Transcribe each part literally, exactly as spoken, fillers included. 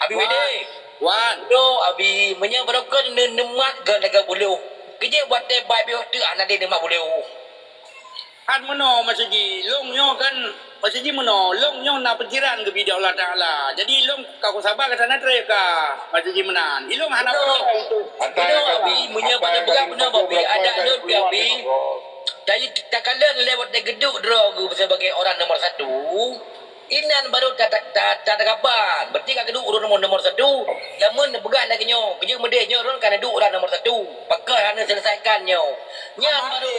Abi Wede. Wan. Lo Abi, meunyoe barokon neu-, neumat geuh lagèe buloh. Keujeuet buat teuh bai biôh teuh hana deh neumat buloh. Kan meunoe maksud jih, lôn nyoe kan, maksud jih meunoe, lôn nyoe na pikiran geubri di Allah Taala. Jadi lôn ka kusaba ka sana trép ka, maksud jih meunan. Ilôn hana Betul. Betul, Abi, meunyoe pada beurah beuna, Abi, adak lôn pih, Abi. Tapi takalon lewat geuduek droe geuh sebagai orang nomor satu. Inan baru ta-, ta-, ta-, tatagaban. Berarti ka geuduek ureueng nomor, nomor satu. Jameun neupeugah lagèe nyoe, keujeuet meudeh nyoe ureueng ka neuduek ureueng nomor satu. Pakon hana selesaikan nyoe. Nyan baru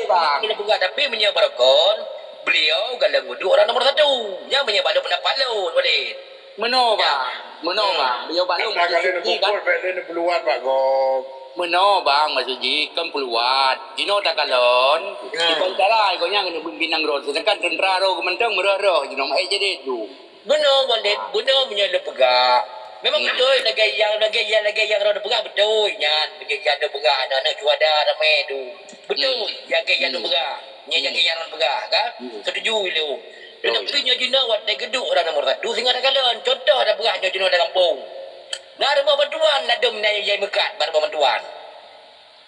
neupeugah, tapi meunyoe barokon, beliau galeng geuduek ureueng nomor satu. Nyan meunyoe bak lôn pendapat lôn, Walid. Meunoe, Bang. Meunoe, Bang. Beliau bak lôn. Kata kali neupeugah, bèk lé neupeuluan bak gob. Meunoe, Bang, maksud jih kan peuluan. Jinoe takalon. Di Bangkara, gobnyan keuneuk pimpinan droe. Sedangkan tentara roh mantong meurôh-rôh jinoe, eh, jadi tu. Bunoe, Walid, bunoe meunyoe lôn peugah. Memang beutôi lagèe nyang, lagèe nyang, lagèe nyang droeneuh peugah beutôi nyan. Lagèe nyang droeneuh peugah, aneuk-aneuk syuhada ramè tu. Beutôi, lagèe nyang droeneuh peugah. Nyan lagèe nyang droeneuh peugah, kan? Setuju lôn. Tetapi nyoe jinoe watèe geuduek ureueng nomor satu singoh takalon. Contoh tapeugah nyoe jinoe lam gampông. Na rumoh bantuan ladôm na nyang meukat bak rumoh bantuan.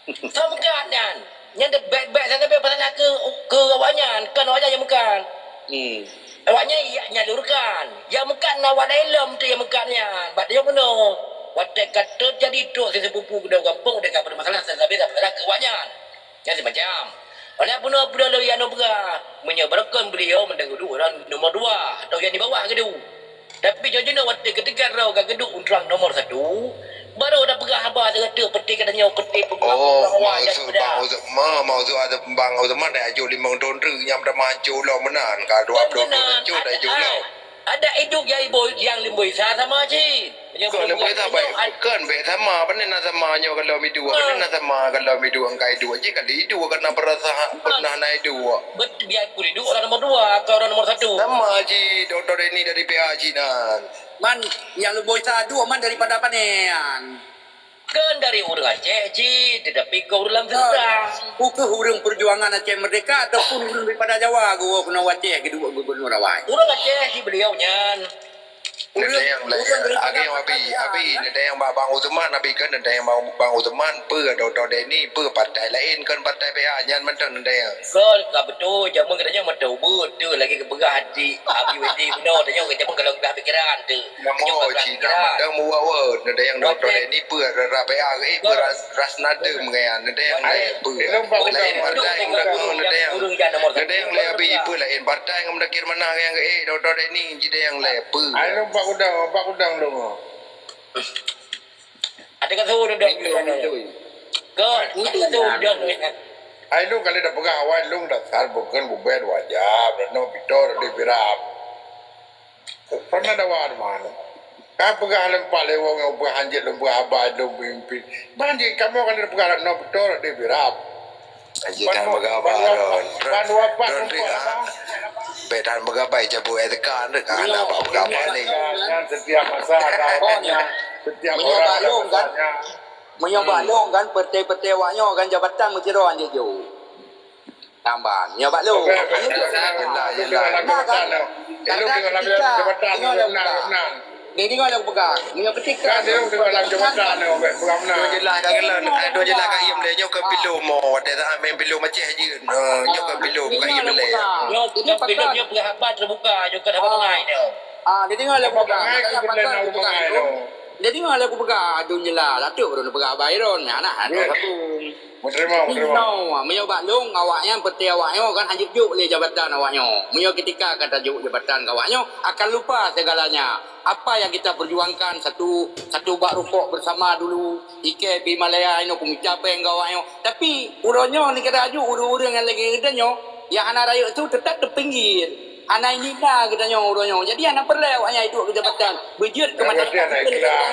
Soe meukat nyan? Nyan bèk-bèk sabe pasal na keu, keu awaknyan, kon awaknyan nyang meukat. Hmm. Awaknyan nyang nyalurkan. Nyang meukat na awak laén lom tu nyang meukat nyan. Bak tanyoe bunoe, watèe ka teujadi trok si sepupu keudua gampông, watèe ka beureumasalah sabe-sabe keu awaknyan. Nyan simacam. Oleh bunoe peudoloe nyang neupeugah, meunyoe barokon beliau mantong geuduek ureueng nomor dua atau nyang di bawah geuduek. Tapi jinoe watèe ketika droe ka geuduek ureueng nomor satu, baru tapeugah haba sigoe teuk peuté geutanyoe, peuté peugah. Oh, maksud Bang Uthman, maksud ada Bang Uthman dah ajoh limong thon treuk nyang teuma ajoh lom meunan, ka dua puluh thon ajoh dah ajoh lom. Adak idup nyang iboh, nyang leumboi sa sama cit. Kon leumboi sa, baik, kon bèk sama, pane na sama nyoe kalau miduek, pane na sama kalau miduek angkai duek, jih kali iduek kana perasaan pernah na iduek. Bet-, biar pun iduek ureueng nomor dua, kon ureueng nomor satu. Sama cit, Doktor Denny dari P H cit nan. Man, nyang leumboi sa duek man daripada pane nyan. Kon dari ureueng Aceh cit, tetapi kon ureueng lam Sintang. Bukon ureueng perjuangan Aceh Merdeka ataupun ureueng daripada Jawa geuwoe keunoe Aceh geuduek gubernur awai. Ureueng Aceh cit beliau nyan. Ureueng, ureueng daripada Abi, Abi, neutanyong bak Bang Uthman, Abi kan neutanyong bak Bang Uthman, peue Doktor Denny, peue partai laén, kon partai P H, nyan mantong neutanyong. Kon, ka beutôi, jameun geutanyoe mantong ubeut, tu lagèe geupeugah di Abi Wede bunoe, tanyoe jameun kalau geupeugah pikiran tu. Namo cina mantong muwa-wa, neutanyong Doktor Denny, peue rara P H, eh, peue ras-, ras nadeuem gaya, neutanyong lé peue. Laén partai, neutanyong, neutanyong lé Abi, peue laén partai ngon meudakir mana nyang, eh, Doktor Denny, jidayang lé peue. Ai lôn bak udang, bak udang lôn. Ada kata suruh duduk di sana. Kau, ada kata suruh duduk. Ai lôn kali dah peugah awai lôn dasar bukan bubet wajah, Retno Pito di Birab. Pernah dawa di mana? Ka peugah lôn pak lewong, lôn peugah hanjeuet, lôn peugah haba, lôn peumimpin. Ban jih kamoe kali dah peugah Retno Pito di Birab. Aji tan beugabah ron. Ron, ron, ron, ah. Bèk tan beugabah, cabut ayat tekan, ron, ah, hana bak beugabah lé. Nyan setiap masa ada orangnya, setiap orang ada masanya. Meunyoe bak lôn kan, peuté-peuté awak nyoe kan jabatan meusidroe han jeuet jok. Tamban, nyoe bak lôn. Yelah, yelah. Nah, kan? Karena ketika, ingat lôn peugah. Jadi, ingat lôn peugah. Meunyoe ketika. Kan, dia tengah dalam jabatan, dia bukan menang. Dua jelas, kan, kan, dua jelas, Kak Im, dia nyoe ke pilu mo, watèe saat main pilu macam je. Ha, nyoe ke pilu, bukan Im lé. Nyoe, nyoe pilu, nyoe peugah haba terbuka, nyoe ke haba bangai nyoe. Ah, jadi, ingat lôn peugah. Haba bangai, kebetulan haba bangai nyoe. Jadi, ingat lôn peugah, dua jelas. Satu baru peugah haba Iron. Nah, nah, satu, satu. Meuteurima, meuteurima. Meunyoe bak lôn, awaknyan peuté awaknyoe kan hanjeuet jok lé jabatan awaknyoe. Meunyoe ketika ka tajok jabatan keu awaknyoe, akan lupa segalanya. Apa yang kita perjuangkan, satu, satu bak rukok bersama dulu, ikei pih Malaya inoe peumita péng keu awaknyoe. Tapi, uroe nyoe ni ka tajok ureueng-ureueng nyang lagèe geutanyoe, nyang hana rayeuk su teutap teupinggir. Hana inina geutanyoe uroe nyoe. Jadi, hana peureulèe awaknyan iduek keu jabatan. Beujeuet keu masyarakat. Hana ikhlas,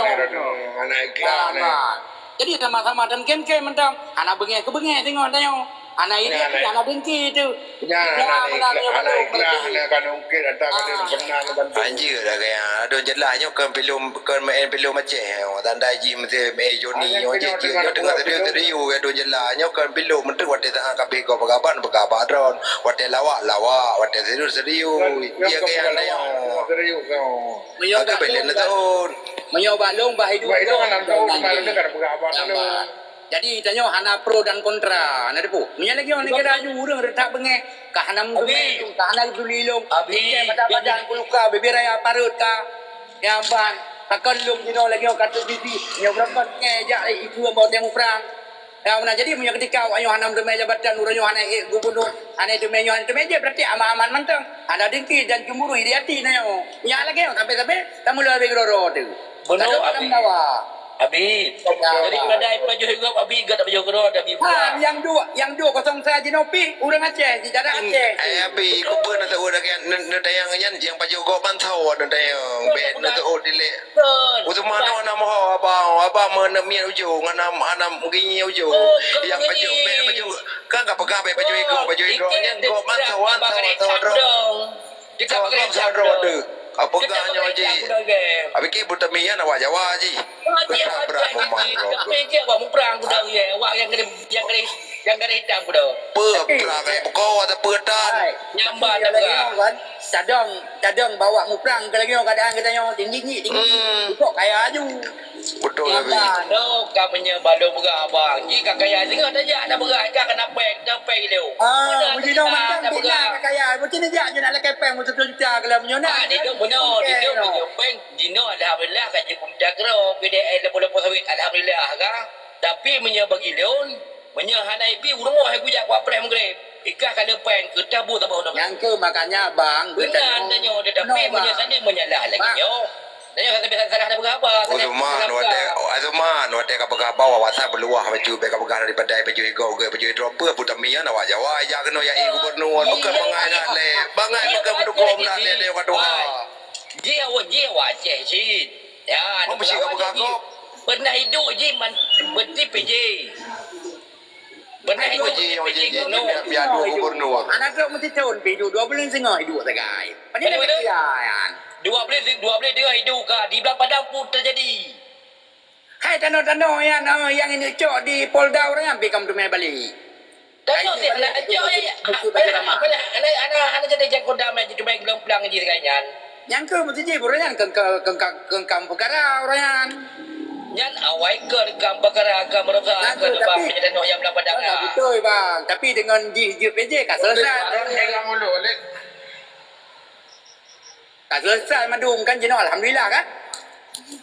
hana ikhlas. Jadi sama-sama dan kem-kem mantong. Hana beungèh keu beungèh teungoh tanyoe. Hana iri, hana dengki tu. Nyan hana ikhlas, hana ikhlas, hana kan ungkit, ata kan beuna bantu. Anjir dah gaya. Aduh jelas nyoe kan pilu, kan main pilu Aceh. Tanda ji mesti main Joni nyoe je, nyoe tengah serius-serius, aduh jelas nyoe kan pilu menteri watèe saat kabeh kau peugah ban, peugah ban droen. Watèe lawak, lawak, watèe serius, serius. Ya gaya nyoe. Serius nyoe. Aku bela nonton. Meunyoe bak lôn, bah hidup lôn, lôn, lôn, lôn, lôn, lôn, lôn, lôn, lôn. Jadi tanyoe hana pro dan kontra, na teupeue. Meunyoe lagèe nyoe, lagèe laju ureueng reutak beungèh, ka hana meuteumèe, ka hana geutuli lôn. Abi, padan-padan kuluka, bibir raya parut ka. Nyang ban, takon lôn jinoe lagèe nyoe ka teubiti, nyoe beurangkat ngèe jak lé itu bak watèe muprang. Nyang meunan jadi meunyoe keutika awak nyoe hana meuteumèe jabatan, uroe nyoe hana ék gubunur, hana teumèe nyoe, hana teumèe jih, berarti aman-aman mantong. Hana dengki dan cemburu di até na nyoe. Nyak lagèe nyoe sampai-sampai tamulai bak keudroe-droe teuh. Beuna, Abi. Abi. Jadi padahai pajoh higob, Abi, gata pajoh keudroe, Abi. Ha, nyang dua, nyang dua kosong sa jinoe pih ureueng Aceh, di daerah Aceh. Eh, Abi, kupeue na teuôt lagèe neutayang nyan, nyang pajoh gob ban tho neutayang. Bèk na teuôt dilèe. Betul. Uteumanoe na moho abang, abang meuneuk miet ujong, ana, ana meuginyi ujong. Nyang pajoh bèk pajoh, kan ka peugah bèk pajoh higob, pajoh higob. Nyan gob ban tho, tho, tho droe. Tho gob tho droe teuh. Ka peugah nyoe jih. Abi ke beuteumèe nyan awak Jawa jih. Ketabrak memang droe. Tapi ke awak muprang kuda ye, awak nyang kena, nyang kena, nyang kena hitam kuda. Peu prang ai beuko atau peu tan? Nyamba dah kan. Tadong, tadong bawa muprang ke lagèe nyoe keadaan geutanyoe tinggi-tinggi, tinggi. Hmm. Kok kaya aju. Betul, Abi. Nyamba dah ka meunyoe balok peugah abang. Ji ka kaya singoh tajak dah peugah ka kena pèng, dah pèng lé. Ah, mujinoe mantong dah peugah. Ka kaya. Mungkin jak je nak lakèe pèng seratus juta kalau meunyoe nak. Ah, di tu beuna, di tu meunyoe pèng. Jinoe alhamdulillah ka jeuet peumita keudroe, P D S leupah-leupah sawét alhamdulillah ka. Tapi meunyoe bagi lôn, meunyoe hana ipi, u rumoh hai kujak kupreh meugreb. Ikah ka leupèn, keutah bu saboh uneuk. Nyang keuh makanya bang, beuna tanyoe, tetapi meunyoe salah, meunyalah lagèe nyoe. Tanyoe salah, salah dah peugah haba. Uthman watèe, Uthman watèe ka peugah haba, awak sa peuluwah bacut, bèk ka peugah daripada pajoh higob, pajoh droe, peue putami nyan awak Jawa, jak keunoe jak éh gubernur, bukan bangai that lé. Bangai bukan mendukung that lé, lé ka tuha. Jih awak, jih awak Aceh cit. Ya, pernah hidup jih man, berhenti P J. Pernah hidup berhenti P J kuno. Biar dua gubernur. Anak tu mesti tahun pi dua bulan setengah hidup sagai. Pada mana? Dua bulan, dua bulan tengah hidup ka di Belang Padang pun terjadi. Hai tanoh-tanoh nyan, nyang ini cok di Polda ureueng nyan pi kam teumé balik. Tanoh teh anak cok ya. Anak, anak, anak jadi jago damai di Dubai gelombang ji dengan nyan. Nyang keu meusti jih ureueng nyan keu, keu, keu, keu, keu peukara ureueng nyan. Nyan awai keu rekam peukara, rekam meurasa, keu tapi tanoh nyang Belang Padang. Betul bang, tapi dengan jih jeuet P J ka selesai. Ka selesai mandum kan jinoe, alhamdulillah kan?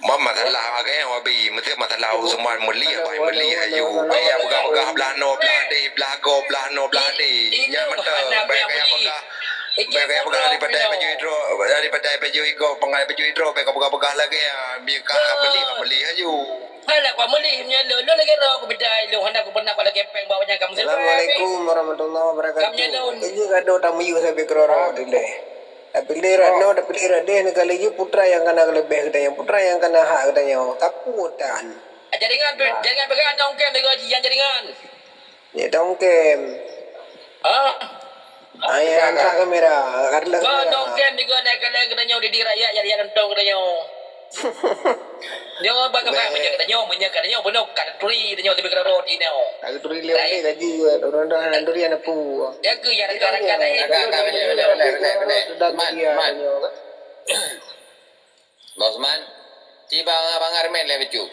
Mam masalah agak yang wabi, mesti masalah Usman meli, abai meli ayu. Payah peugah-peugah belah no, belah deh, belah go, belah no, belah deh. Nya betul. Payah peugah, payah peugah daripada baju hidro, daripada baju hidro, pengai baju hidro, payah peugah-peugah lagi ya. Biar kah meli, kah meli ayu. Hai lah, kau meli, meunyoe lôn, lôn lagèe roh, aku bidai lôn, hana aku pernah kau lagèe pèng bawa nyang kamu. Assalamualaikum warahmatullahi wabarakatuh. Kamu nyang lôn. Ini kado tamu yu sampai keroro dulu. Tapi lé rano, tapi lé radeh, ni kali ni putra yang kena lebih kita yang putra yang kena hak kita yang. Takutan. Jaringan, jaringan pegang dong kem dengan jaringan. Ya dong kem. Ah. Ayah angkat kamera, karena kamera. Dong kem juga naik kalian kita nyau di rakyat jadi yang dong kita nyau. Nyoe bak keubai meunyoe geutanyoe, meunyoe geutanyoe bunoe ka turi, tanyoe teubiet keudroe rot inong. Ka turi lé ulèe gaji, ureueng-ureueng hana turi hana peue. Nyang keu nyang rakan-rakan laén. Agak, agak, benar, benar, benar, benar, benar. Man, man. Bosman, ci bang, bang Armen lé bacut.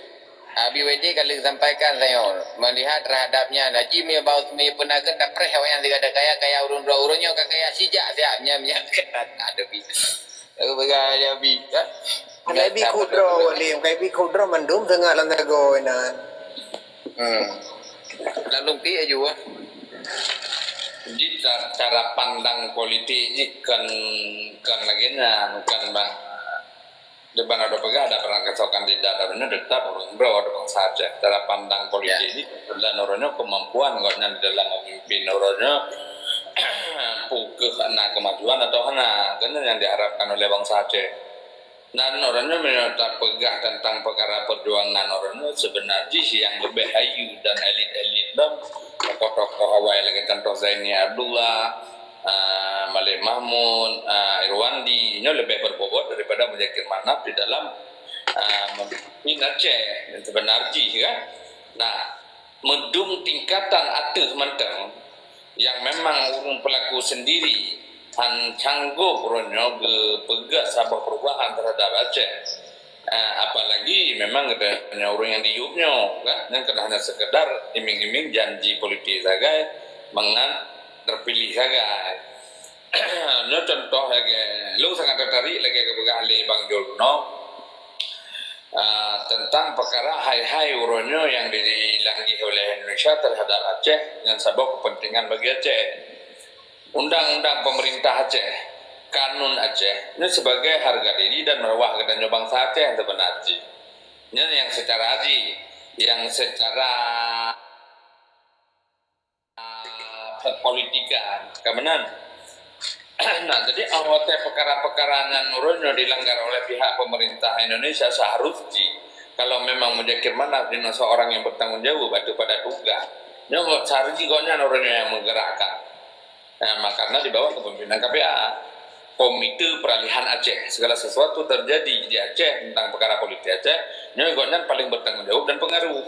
Abi Wedi ka lheueh sampaikan sayoe, melihat terhadap nyan, haji mi bau mi peunaget tapreh awaknyan sigoe kaya, kaya ureueng droe, ureueng nyoe ka kaya sijak siap nyan, nyan. Aduh, bi. Aku peugah aja bi, kan? Kai bi kudroe, Walim, kai bi kudroe mandum teungoh lam sagoe inan. Hmm. Lalu pi aju, ah. Jadi ca-, cara pandang politik jih kan, kan lagèe nyan, kan bang. Di mana ada peugah ada perang kesok kandidat, ada tetap ureueng droe, ada bangsa Aceh. Cara pandang politik jih, dan ureueng nyoe kemampuan gobnyan di dalam memimpin ureueng nyoe, peu kheueh na kemajuan atau hana, kan nyan yang diharapkan oleh bangsa Aceh. Dan ureueng nyoe meunyoe tapeugah tentang peukara perjuangan ureueng nyoe, seubeuna jih nyang leubeh hayeu dan elit-elit lom, tokoh-tokoh awai lagèe contoh Zaini Abdullah, ah, Malik Mahmud, ah, Irwandi, nyoe leubeh berbobot daripada Muzakir Manaf di dalam, ah, memimpin Aceh, seubeuna jih kan. Nah, meudum tingkatan ateueh mantong, nyang memang ureueng pelaku sendiri han sanggob ureueng nyoe geupeugah saboh perubahan terhadap Aceh. Eh, apalagi Memang geutanyoe ureuëng nyang diyueb nyoe, kan? Nyang keuh hana sekedar iming-iming janji politik sagai mangat terpilih sagai. Nyoe contoh lagée, lôn sangat tertarik lagée geupeugah lé Bang Jul bunoe, ah, tentang peukara hai-hai uroe nyoe nyang dilanggeh oleh Indonesia terhadap Aceh ngon saboh kepentingan bagi Aceh. Undang-undang pemerintah Aceh, kanun Aceh, nyoe sebagai harga diri dan marwah geutanyoe bansa Aceh seubeuna jih. Nyan nyang secara jih, nyang secara, ah, perpolitikan, ka meunan. Nah, jadi, oh, watée peukara-peukara nyan uroe nyoe dilanggar oleh pihak pemerintah Indonesia, seharus jih, kalau memang Muzakir Manaf jinoe seorang yang bertanggung jawab atau pada tugas, nyoe seharus jih gobnyan uroe nyoe yang menggerakkan. Nah, makanya di bawah kepemimpinan K P A, Komite Peralihan Aceh, segala sesuatu terjadi di Aceh tentang perkara politik Aceh, nyoe gobnyan paling bertanggung jawab dan pengaruh.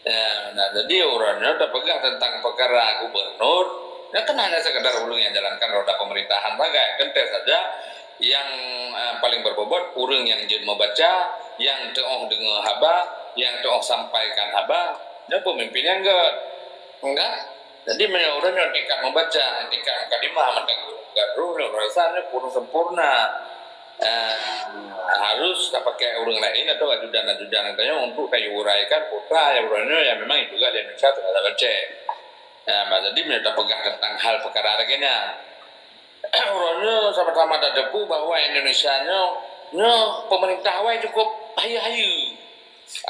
Ya, nah, jadi uroe nyoe tapeugah tentang perkara gubernur, ya kan hanya sekadar ureuëng yang jalankan roda pemerintahan sagai. Teuntée saja yang, eh, paling berbobot ureuëng yang jeuet membaca, yang teuoh deungoe haba, yang teuoh sampaikan haba, dan pemimpin yang gét. Enggak? Jadi, meunyoe ureuëng nyoe tingkat membaca, tingkat mukadimah, mantong geuruh, nyoe rasa nyoe kurang sempurna. Eh, harus tapakai ureuëng laén atau ajudan-ajudan geutanyoe untuk tayue uraikan peukara nyang uroe nyoe nyang memang dipeugah lé Indonesia terhadap Aceh. Eh, jadi, meunyoe tapeugah tentang hal peukara lagée nyan, uroe nyoe sama-sama tateupeue bahwa Indonesia nyoe, nyoe pemerintah awai cukup hayeue-hayeue.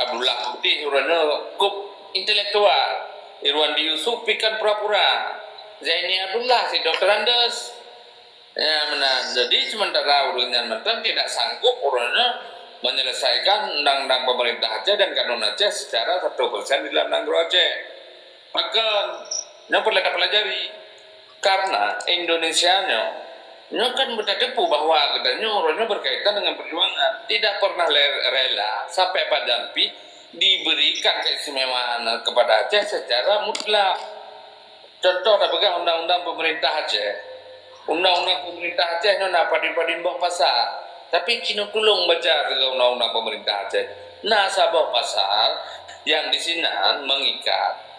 Abdullah Putih uroe nyoe kop intelektual, Irwandi Yusuf pih kan pura-pura, Zaini Abdullah si Doktor Andes. Ya, meunan. Jadi, sementara ureuëng nyan mantong tidak sanggup uroe nyoe menyelesaikan undang-undang pemerintah Aceh dan kanun Aceh secara satu persen di dalam nanggroe Aceh. Pakon? Nyoe peureulée tapelajari. Karena Indonesia nyoe, nyoe kan beutateupeue bahwa geutanyoe uroe nyoe berkaitan dengan perjuangan. Tidak pernah le-, rela sampai pajan pih diberikan keistimewaan kepada Aceh secara mutlak. Contoh tapeugah undang-undang pemerintah Aceh. Undang-undang pemerintah Aceh nyoe na padum-padum boh pasal. Tapi ci neutulông baca sigoe undang-undang pemerintah Aceh. Na saboh pasal yang di sinan mengikat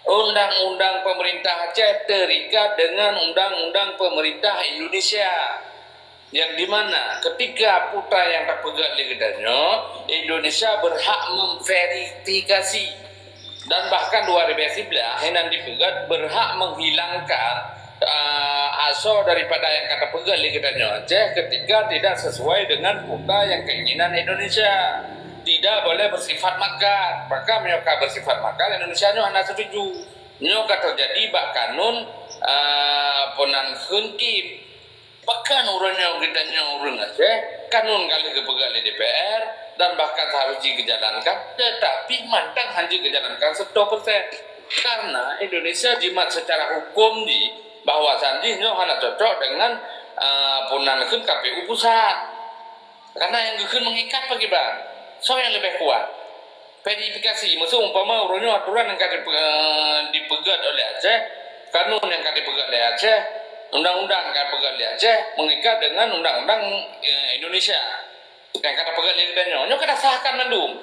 undang-undang pemerintah Aceh terikat dengan undang-undang pemerintah Indonesia. Yang di mana ketika putra nyang tapeugét lé geutanyoe, Indonesia berhak memverifikasi. Dan bahkan dua ribu sebelas, hinan dipeugét berhak menghilangkan, ah, asoe daripada nyang ka tapeugét lé geutanyoe Aceh ketika tidak sesuai dengan putra nyang keinginan Indonesia. Tidak boleh bersifat makar. Maka meunyoe ka bersifat makar, Indonesia nyoe hana setuju. Nyoe ka terjadi bak kanun, ah, peue nan kheun kip. Bahkan uroe nyoe geutanyoe ureuëng Aceh, kanun ka lheueh geupeugah lé D P R dan bahkan seharus jih geujalankan, tetapi mantong hana jeuet geujalankan seratus persen. Karena Indonesia jimat secara hukum jih bahwa jih nyoe hana cocok dengan, ah, peue nan kheun K P U pusat. Karena nyang geukheun mengikat pakriban. Soe nyang leubeh kuat? Verifikasi, maksud umpama uroe nyoe aturan nyang ka dipe-, dipeugét oleh Aceh, kanun nyang ka dipeugét lé Aceh, undang-undang ka dipeugét lé Aceh, mengikat dengan undang-undang, eh, Indonesia. Nyang ka tapeugét lé geutanyoe. Nyoe ka tasahkan mandum.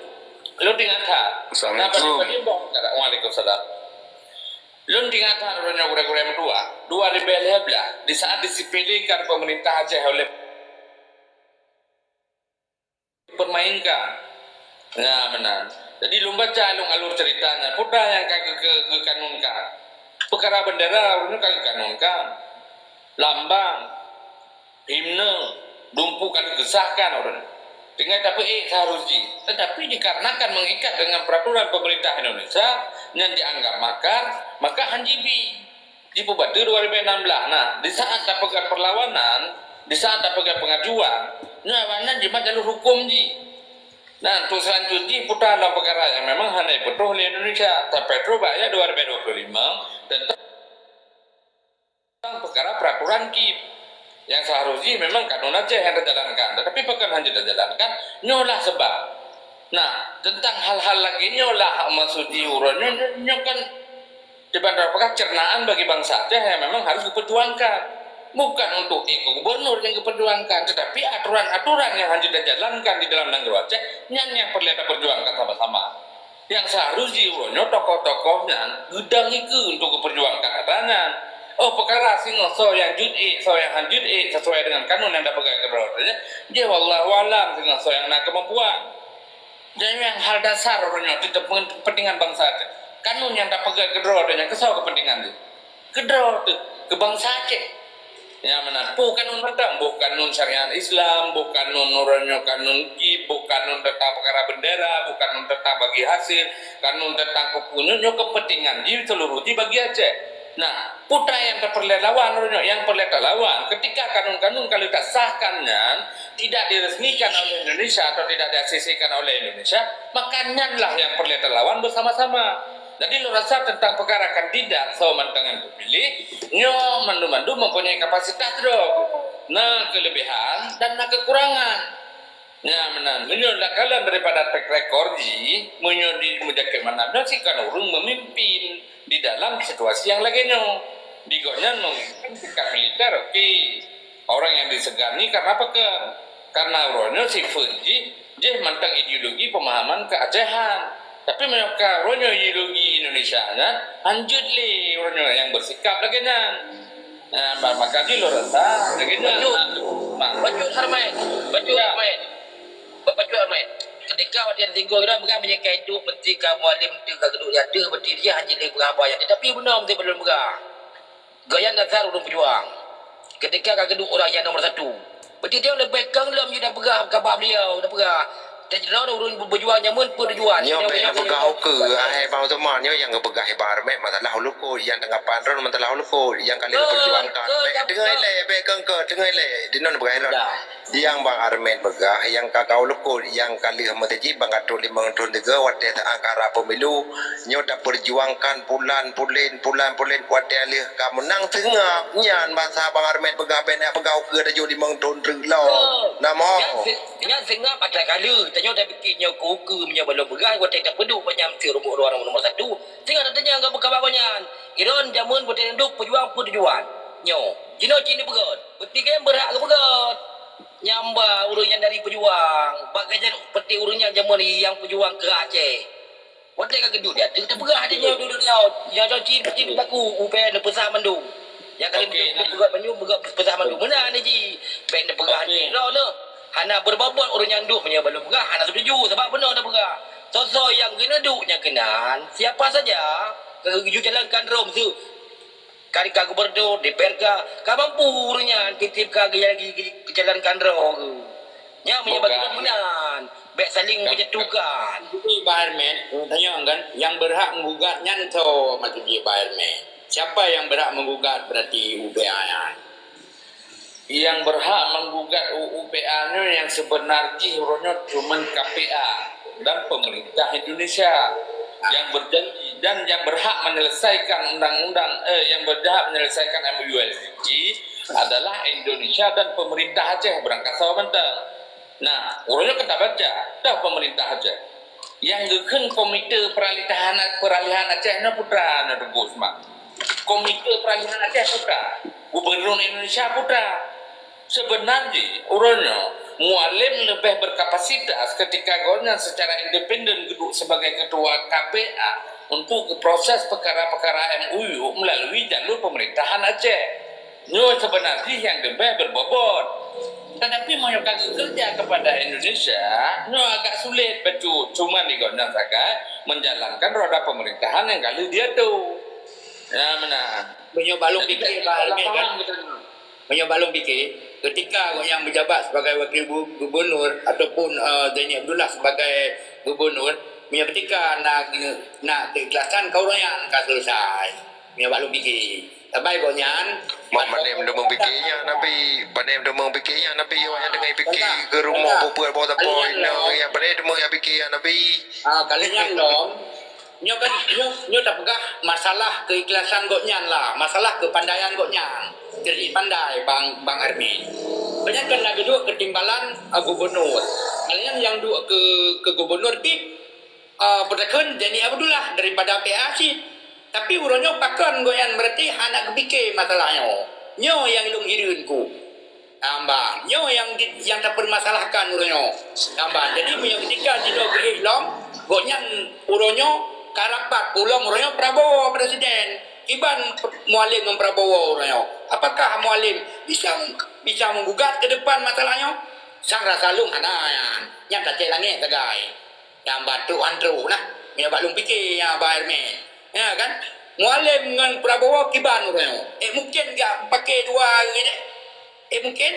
Lôn ingat that. Assalamualaikum. Waalaikumsalam. Lôn ingat that uroe nyoe gurée-gurée meutuah. Dua ribu lima belas, di saat disepelekan pemerintah Aceh oleh permainkan. Nah, meunan. Jadi, lôn baca lôn alur ceritanya. Peue nyang ka geu-, geu-, geukanunkan? Peukara bendera ureuëng ka geukanunkan. Lambang, himne, dumpeue ka geukeusahkan ureuëng. Tinggai tapeuék seharus jih. Tetapi dikarenakan mengikat dengan peraturan pemerintah Indonesia yang dianggap makar, maka han jibi. Jipeubateue dua ribu enam belas. Nah, di saat tapeugét perlawanan, di saat tapeugét pengajuan, nyoe awaknyan jimat jalur hukum jih. Nah, untuk selanjut jih putra lam peukara nyang memang hana jipeutroh lé Indonesia. Sampai troh bak ayat dua ribu dua puluh lima tentang peukara peraturan kip. Nyang seharus jih memang kanun Aceh nyang tajalankan. Tetapi pakon han jeuet tajalankan, nyoe lah sebab. Nah, tentang hal-hal lagée nyoe lah maksud jih uroe nyoe, nyoe kan Di Bandar Pekah cernaan bagi bansa Aceh yang memang harus diperjuangkan. Bukan untuk ék gubernur nyang geuperjuangkan, tetapi aturan-aturan nyang hanjeuet tajalankan di dalam nanggroe Aceh, nyan nyang peureulée taperjuangkan sama-sama. Nyang seharus jih uroe nyoe tokoh-tokoh nyan geudang ikeue untuk geuperjuangkan atra nyan. Oh, peukara singoh soe nyang jeuet ék, soe nyang hanjeuet ék, sesuai dengan kanun nyang tapeugah keudroe nyan, jih wallahu alam singoh soe nyang na keumampuan. Dan nyang hal dasar uroe nyoe teutab kepentingan bansa Aceh. Kanun nyang tapeugah keudroe nyan keu soe kepentingan jih? Keudroe teuh, keu bansa Aceh. Nyang meunan, boh kanun mantong, boh kanun syariat Islam, boh kanun uroe nyoe kanun gib, boh kanun teuntang peukara bendera, boh kanun teuntang bagi hasil, kanun teuntang peue-peue nyoe, nyoe kepentingan jih seuluruh jih bagi Aceh. Nah, peue nyang tapeureulée lawan uroe nyoe, nyang peureulée talawan, ketika kanun-kanun ka lheueh tasahkan nyan tidak diresmikan oleh Indonesia atau tidak di-A C C-kan oleh Indonesia, maka nyanlah nyang peureulée talawan beusama-sama. Jadi, lôn rasa teuntang peukara kandidat soe mantong nyang piléh, nyoe mandum-mandum mempunyai kapasitas droe, na keuleubiehan dan na keukurangan. Nyan meunan, meunyoe takalon daripada track record jih, meunyoe di Muzakir Manaf nyoe si kon ureuëng memimpin di dalam situasi nyang lagée nyoe. Di gobnyan memimpin tingkat militer, oke. Orang nyang disegani karena pakon? Karena uroe nyoe sifeut jih, jih mantong ideologi pemahaman keacehan. Tapi meunyoe ka uroe nyoe ideologi Indonesia nyan, hanjeuet lé uroe nyoe nyang bersikap lagée nyan. Nah, ba-, maka jih lôn rasa lagée nyan. Bacut. Bacut Armet. Bacut Armet. Bacut Armet. Ketika watée singgong, kira bukan meunyoe ka itu, mesti ka Mualem tu ka geuduek di ateueh, mesti dia hanjeuet lé peugah haba nyan. Tetapi beuna mesti belom peugah. Gobnyan dasar ureuëng peujuang. Ketika ka geuduek ureuëng nyang nomor satu. Berarti dia leubeh keng lom jih tapeugah kaba beliau, tapeugah. Tajeurah ureuëng peujuang jameun peue tujuan. Nyoe bèk neupeugah ukeue, hai Bang Usman, nyoe nyang geupeugah Bang Armet masalah ulukot, nyang teungoh pandron masalah ulukot, nyang ka lheueh peujuangkan. Bèk teungoh ilée, bèk keng keu teungoh ilée. Di non peugah ilôn. Nyang Bang Armet peugah, nyang ka kaulukot, nyang ka lheueh meuteujih bang ka trok limong thon teuga watée seuangkara pemilu, nyoe taperjuangkan pulan pulen, pulan pulen watée lheueh ka meunang seungab. Nyan basa Bang Armet peugah bèk na peugah ukeue tajok limong thon treuk lom. Namoe? Nyan se-, nyan seungab atra kala, tanyoe tapike nyoe keu ukeue meunyoe balom peugah watée tapeuduek banyak meusti rumoh ruang nomor satu. Seungab tatanyong ka beuka bak nyan. Iron jameun watée duek peujuang peue tujuan. Nyoe, jinoe cit neupeugöt. Peuti kan berhak geupeugöt. Nyang ba ureuëng nyang dari peujuang, bak gajah peuti ureuëng nyang jameun nyang peujuang keu Aceh. Watée ka geuduek di ateueh, teupeugah di nyoe duek di laôt. Nyang cit, cit baku, ubé neupeusah mandum. Nyang kali peugah mandum, peugah peusah mandum. Meunan ni ji. Bèk neupeugah di droeneuh. Hana beubobot ureuëng nyang duek meunyoe balum peugah, hana setuju sabab beuna neupeugah. Soe-soe nyang keuneuk duek nyang keunan, siapa saja, ka geujalankan droe meusu. Ka, ka gubernur, D P R ka, ka mampu ureuëng nyan tiep-tiep ka geujalankan droe geuh. Nyan meunyoe bagi lôn meunan, bèk saling menjatuhkan. Jadi, Bang Armet, tanyong kan, yang berhak menggugat nyan soe maksud jih Bang Armet? Siapa yang berhak menggugat berarti U P A nyan? Yang berhak menggugat U U P A nyoe nyang seubeuna jih uroe nyoe cuman K P A dan pemerintah Indonesia yang berjanji dan yang berhak menyelesaikan undang-undang, eh, yang berhak menyelesaikan M O U L C C adalah Indonesia dan pemerintah Aceh, beurangkasoe mantong. Nah, uroe nyoe ka tabaca, dah pemerintah Aceh. Nyang geukheun Komite Peralihan, Peralihan Aceh nyoe peue teuma, Teungku Usman. Komite Peralihan Aceh peue teuma. Gubernur Indonesia peue teuma. Seubeuna jih, uroe nyoe, Mualem leubeh berkapasitas ketika gobnyan secara independen geuduek sebagai ketua K P A untuk proses peukara-peukara M O U melalui jalur pemerintahan Aceh. Nyoe seubeuna jih nyang leubeh beubobot. Tetapi meunyoe ka geukeureuja kepada Indonesia, nyoe agak sulet bacut, cuma di gobnyan sagai menjalankan roda pemerintahan nyang ka lheueh diatur. Ya, meunan. Meunyoe balum pike, Bang Armet, kan? Meunyoe balum pike, ketika awak nyang beujabat sebagai wakil gu-, gubernur ataupun, eh, Zaini Abdullah sebagai gubernur, meunyoe ketika na, na keikhlasan, keu ureuëng nyan ka selesai. Meunyoe balum pike. Sabai gobnyan, mak pandai meudeungoe pike nyan, Nabi. Pandai meudeungoe pike nyan, Nabi. Awak nyang teungoh pike keu rumoh, peue-peue, boh tapoi, nyang pandai meudeungoe pike nyan, Nabi. Ah, kali nyan lom, nyoe kan, nyoe, nyoe tapeugah masalah keikhlasan gobnyan lah, masalah kepandaian gobnyan. Jadi pandai Bang, Bang Armin. Gobnyan kan na geuduek keu timbalan, ah, gubernur. Kali nyan nyang duek keu, keu gubernur pih, ah, peutakheun Zaini Abdullah daripada P A C. Tapi uroe nyoe pakon gobnyan berarti hana geupike masalah nyoe. Nyoe nyang lôn hireuen ku. Tambah, nyoe nyang di, nyang tapeurmasalahkan uroe nyoe. Tambah, jadi meunyoe ketika jinoe geuék lom, gobnyan uroe nyoe ka rapat ulom uroe nyoe Prabowo presiden. Kiban Mualem ngon Prabowo uroe nyoe. Apakah Mualem bisa, bisa menggugat ke depan masalah nyoe? Sang rasa lôn hana nyan. Nyan tacék langét sagai. Nyang bantu antroe nah. Meunyoe bak lôn pike, ya, Bang Herman. Ya kan? Mualem ngon Prabowo kiban uroe nyoe. Eh, mungkin gak pakai dua hari deh. Eh, mungkin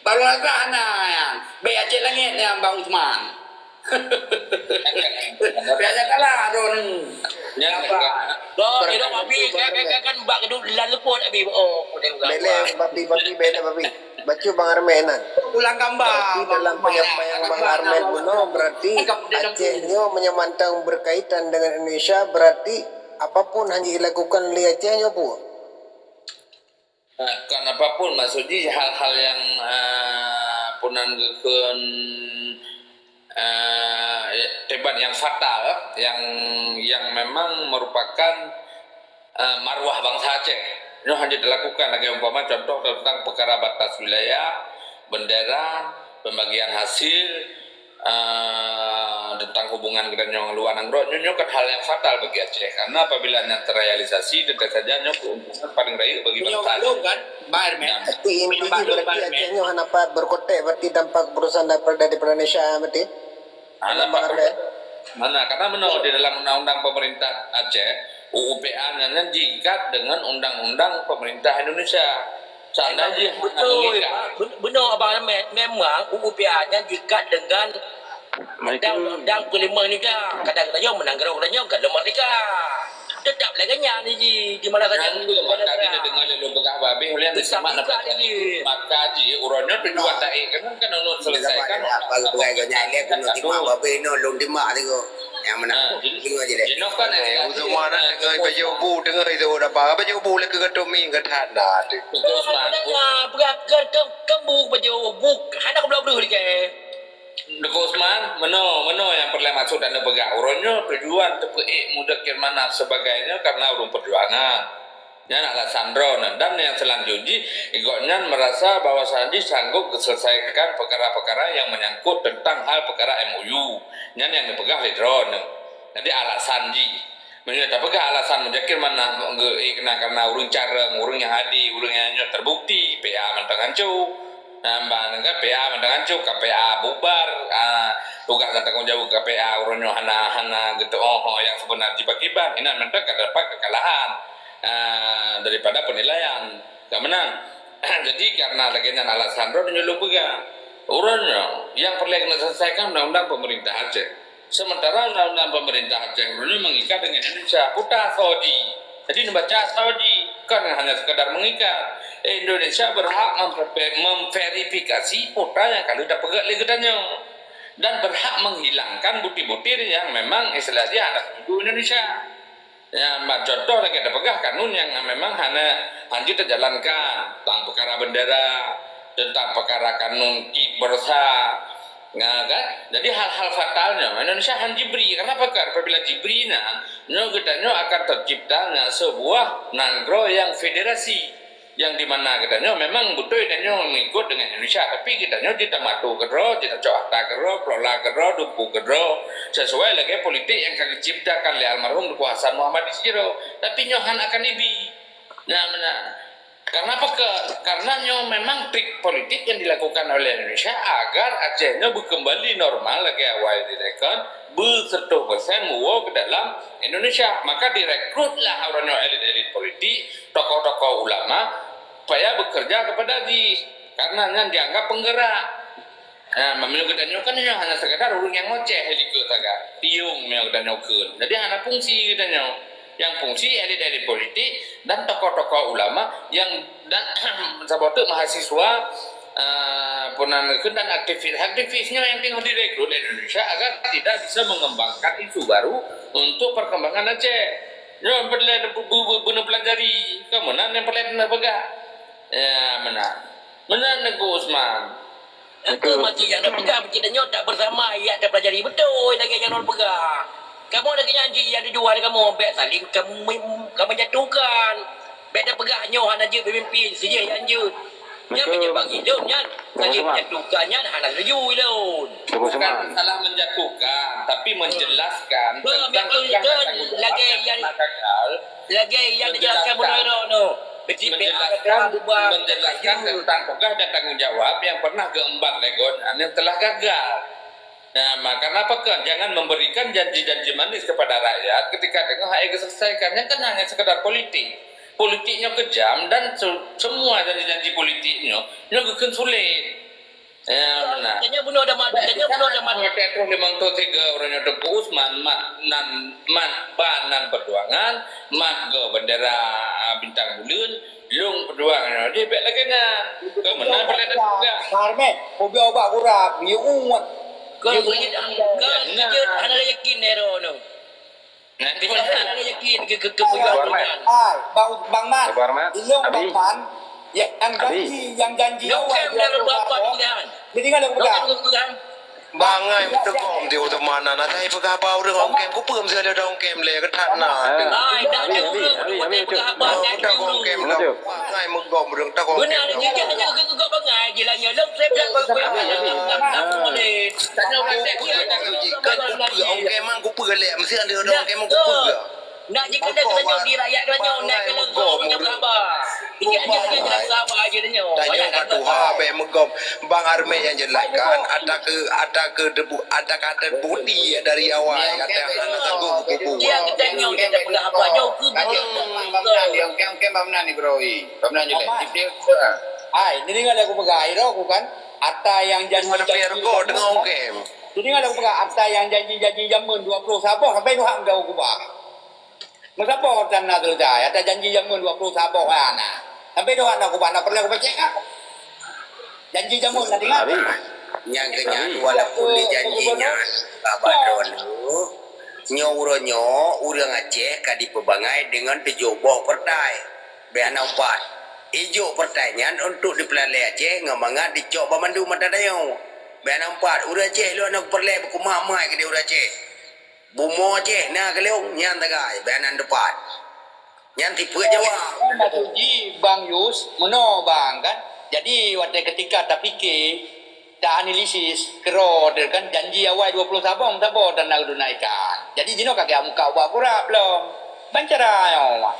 baru rasa hana nyan. Baik Aceh Langit nyan, Bang Usman. Biasa kalah tu ni. Nyan apa? Kau, kira babi, kan, kan, kan, kan, bak kedua, lalu pun, Abi. Oh, boleh buka. Boleh, babi, babi, boleh, babi. Baca Bang Armel nan. Ulang gambar. Berarti dalam penyampaian Bang Armel bunoe, berarti Aceh nyoe menyamantang berkaitan dengan Indonesia, berarti apapun hana dilakukan oleh Aceh nyoe pun. Kan apapun, maksud jih hal-hal yang, eh, punan geukheun, eh, teban yang fatal, yang, yang memang merupakan, eh, maruah bangsa Aceh. Nyoe hana dilakukan lagée umpama contoh tentang perkara batas wilayah, bendera, pembagian hasil, eh, tentang hubungan geutanyoe ngon luwa nanggroe. Nyoe, nyoe kan hal yang fatal bagi Aceh. Karena apabila nyan terrealisasi, tentu saja nyoe keuntungan paling rayeuk bagi bangsa. Nyoe kan, Bang Armel. Tapi inti jih berarti Aceh nyoe hana pat berkotek berarti tanpa keputusan daripada, daripada Indonesia berarti. Hana, Bang Armel. Mana? Karena meunoe di dalam undang-undang pemerintah Aceh, U U P A nyan, nyan diikat dengan undang-undang pemerintah Indonesia. Seandainya betul. Betul. Benoe Abang Armel, memang U U P A nyan diikat dengan undang-undang kelima ni kan. Kadang-kadang menang gerong dan nyong kan lemah ni kan. Tetap lagi nyan ni di, di mana saja. Tadi dia dengar lé lôn peugah babeh oleh ni sama nak. Maka ji uroe nyoe tujuan taék kan, kan ulôn selesaikan. Baru peugah kau nyan lé kena timak babeh nyoe lôn timak tengok. Yang mana? Tengok je deh. Jinoe kan, eh, udah mana dengar baju bu, dengar itu udah apa? Baju bu lagi ke Tommy ke Thana tu. Peugah ke, ke, ke bu baju bu. Hana kau belok dulu ke? Teungku Usman, meunoe, meunoe nyang peureulée maksud dan peugah. Uroe nyoe tujuan teupeuék Muzakir Manaf sebagainya karena ureuëng perjuangan. Nyan alasan droeneuh. Dan nyang seulanjut jih, gobnyan merasa bahwa jih sanggup geuselesaikan peukara-peukara nyang menyangkut teuntang hal peukara M O U. Nyan nyang geupeugah lé droeneuh. Jadi alasan jih. Meunyoe tapeugah alasan Muzakir Manaf geu-, eh, kena karena ureuëng carông, ureuëng nyang hadi, ureuëng nyang nyoe terbukti, P A mantong hanco. Nambah nangka P A mantong hanco, K P A bubar, ah, tugas dan tanggung jawab K P A uroe nyoe hana, hana geuteuoh nyang sebenar jipakiban, inan mantong ka dapat kekalahan, ah, daripada penilaian kemenang. Jadi karena lagée nyan alasan droe nyoe lôn peugah. Uroe nyoe nyang peureulée keuneuk selesaikan undang-undang pemerintah Aceh. Sementara undang-undang pemerintah Aceh uroe nyoe mengikat dengan Indonesia. Puta Saudi. Jadi neubaca Saudi kan hanya sekadar mengikat. Indonesia berhak memve-, memverifikasi puta nyang ka lheueh tapeugét lé geutanyoe. Dan berhak menghilangkan butir-butir yang memang istilah dia anak cucu Indonesia. Ya, ma-, contoh lagée tapeugah kanun nyang memang hana hanjeuet tajalankan, tentang peukara bendera, tentang peukara kanun ki-, bursa, ya kan? Jadi hal-hal fatal nyoe Indonesia han jibri. Kenapa kan? Apabila jibri na, nyoe geutanyoe akan tercipta na sebuah nanggroe yang federasi. Yang di mana geutanyoe memang beutôi tanyoe mengikut dengan Indonesia, tapi geutanyoe jeuet tamatu keudroe, jeuet tacok harta keudroe, kelola keudroe, dumpeue keudroe, sesuai lagée politik nyang ka geuciptakan lé almarhum Teungku Hasan Muhammad di Siro. Tapi nyoe hana akan ibi. Nah, nah. Karena apa ke? Karena nyoe memang trik politik yang dilakukan oleh Indonesia agar Aceh nyoe berkembali normal lagée awai direken, beuseutoh persen muwoe ke dalam Indonesia. Maka direkrutlah orang nyoe elit-elit politik, tokoh-tokoh ulama, supaya bekerja kepada jih, karena nyan dianggap penggerak. Ha, meunyoe geutanyoe kan nyoe hanya sekadar ureuëng nyang ngoceh likot saga, tiong meunyoe geutanyoe kheun. Jadi hana fungsi geutanyoe. Yang fungsi elit-elit politik dan tokoh-tokoh ulama yang dan saboh teuk mahasiswa, eh, punan kheun dan aktivis-aktivis nyoe yang tengah direkrut di Indonesia agar tidak bisa mengembangkan isu baru untuk perkembangan Aceh. Nyoe peureulée bu-, bu-, bu-, bunoe pelajari. Kamoe nan nyang peureulée na peugah. Ya, meunan. Meunan Teungku Usman. Aku mati yang dah pegang, kita nyoe tak bersama, ya, tak pelajari betul lagi yang nol pegang. Kamu lagi nyanyi yang tujuan kamu, bek saling kamu, kamu jatuhkan. Bèk tapeugah nyoe hana jeuet peumimpin, si jih nyang jeuet. Nyan Betul. Meunyoe bagi lôn nyan, ka Betul, jeuet Mak. Menjatuhkan nyan hana setuju lôn. Betul, Bukan Mak. Masalah menjatuhkan, tapi menjelaskan Betul, tentang betul, tugas betul. Dan tanggung jawab Lagèe yang yang pernah gagal. Lagèe yang dijelaskan Menjelaskan. Bunoe Iro nyoe. Kecil P R Menjelaskan, kan bubar. Menjelaskan Betul. Tentang tugas dan tanggung jawab yang pernah geumban lé gob, yang telah gagal. Nah, maka kenapa kan jangan memberikan janji-janji manis kepada rakyat ketika tengah hak diselesaikan. Yang kan hanya sekedar politik. Politik nyoe kejam dan se- semua janji-janji politik nyoe, nyoe geukheun sulet. Ya, benar. Tanya bunoe dah mat, tanya bunoe dah mat. Ngerti terus limong thôn tiga orang nyoe Teuku Usman, mat nan, mat ba nan perjuangan, mat go bendera, ah, bintang buleuen, lôn perjuangan nyoe. Jadi, bèk lagèe nyan. Keu meunan boleh dah juga. Pak Armet, ubé ubak kurap, yuk umat. Kau Yuk beri, umat. Kau jujur, hana yakin Ero tu. Nah, Kita hana yakin ke, ke, ke Bang Armet. Hai, Bang, Bang Man. Bang Armet. Ilong Abi. Bang Man. Ya, yang Abi. Janji, yang janji Nyok awal kem dia dalam tu berapa apa. Pilihan? Jadi kan aku Nyok pegang. Kem berapa pilihan? Bangai meuteugom di uteumana na dai peugah apa ureueng ongkem, kupeue meusia lé ureueng ongkem lé, keutat na. Ah. Ai, dah Abi, ada Abi, ureueng, Abi, ureueng Abi, peugah apa, Abi. Dah ada ureueng. Betul. Bangai meugom ureueng tak ongkem. Benar, jijak aja ke, ke, ke bangai je lah, ya. Lom saya bilang, Abi, Abi, Abi. Tak boleh. Tanya orang tak boleh. Kupeue, kupeue, ongkem mang kupeue lé, meusia lé ureueng ongkem mang kupeue. Nak jikeuneuk teunyok di rakyat Geulanyoe, nak keuneuk gob meugom nyang ureueng. Haba. Ijak, ijak, ijak, ijak haba je teunyok. Tanyong ka tuha bèk meugom. Bang Armet nyang jelaskan, ata keu, ata keu debu, ata kata budi dari awai, kata hana sanggup kubu. Dia kata nyoe, dia tak peugah apa, nyoe keu Bang Nan, Bang Nan, Bang Nan, Bang Nan, Bang Nan. Hai, ni dengar aku peugah, Iro aku kan, ata yang janji-janji. Mana Pierre Gordon dengan ongkem? Ni dengar aku peugah, ata yang janji-janji jameun dua ploh saboh sampai tu hak enggau kubah. Meusaboh tan na selesai, ata janji jameun dua ploh saboh hana. Sampai doh hana kubah, na pernah kubah cek ah. Janji jameun na dengar. Abi. Nyang keu nyan Abi. Walaupun dijanji nyan, Baba Droeneuh, nyoe uroe nyoe ureueng Aceh ka dipeubangai deungon tujoh boh peuretai. Bèk hana umpat. Ijok peuretai nyan untuk dipeulalè Aceh ngon mangat dicok banmandum mata tanyoe. Bèk hana umpat. Ureueng Aceh lôn hana kupeureulèe beukumat mai keudeh ureueng Aceh. Bumoe Aceh na keu lôn nyan sagai, bèk nan teupat. Nyan tipeue Jawa. Maksud jih, Bang Yus, meunoe Bang, kan? Jadi, watèe keutika tapike, ta-analisis, keudroe kan, janji awai dua ploh saboh, saboh dan na geunaikan. Jadi, jinoe ka geuamka ubak kurap lom. Ban cara nyoe,